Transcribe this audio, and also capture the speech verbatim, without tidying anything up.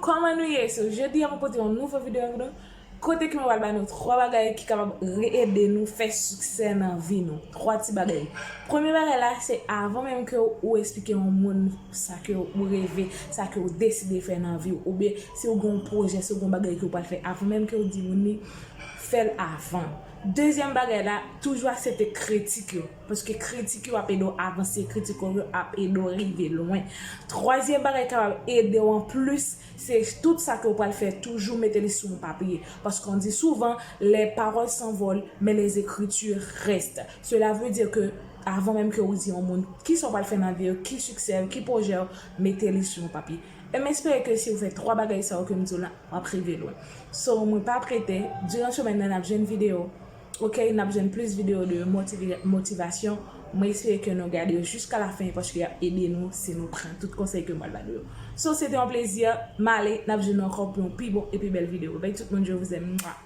Kòman nou ye? So, jodi a mwen pote yon nouvo videyo pou nou. Kote ke mwen pral ba nou twa bagay ki kapab re- ede nou fè siksè nan vi nou. Twa ti bagay. Premye bagay la, se avan menm ke ou esplike yon moun sa ke ou reve, sa ke ou deside fè nan vi w, oubyen si ou gen yon pwojè, si ou gen yon bagay ke ou pral fè, avan menm ke ou di moun li, fè l avan. Dezyèm bagay la, toujou aksepte kritik yo. Paske kritik yo ap ede w avanse, kritik yo ap ede w rive lwen. Twazyèm bagay ki kapab ede w anplis, se tout sa ke w pral fè, toujou mete li sou yon papye. Paske on di souvan, les paroles s'envolent, mais les écritures restent. Cela veut dire que, avan menm ke ou di yon moun ki sa w pral fè nan vi w, ki siksè w, ki pwojè w, mete li sou yon papye. E m espere ke si w fè twa bagay sa yo ke m di w la, w ap rive lwen. So, mwen pa prete, diran semèn nan n ap jwenn videyo. Ok, n ap jwenn plis videyo de motive- motivasyon. Mwen espere ke nou gade yo jiska la fen paske y ap ede nou si nou pran tout konsèy ke m pral ba nou yo. So, se te yon plezi. M ale, n ap jwenn ankò pou yon pi bon e pi bèl videyo. Bye tout moun, je vous aime. Mwa.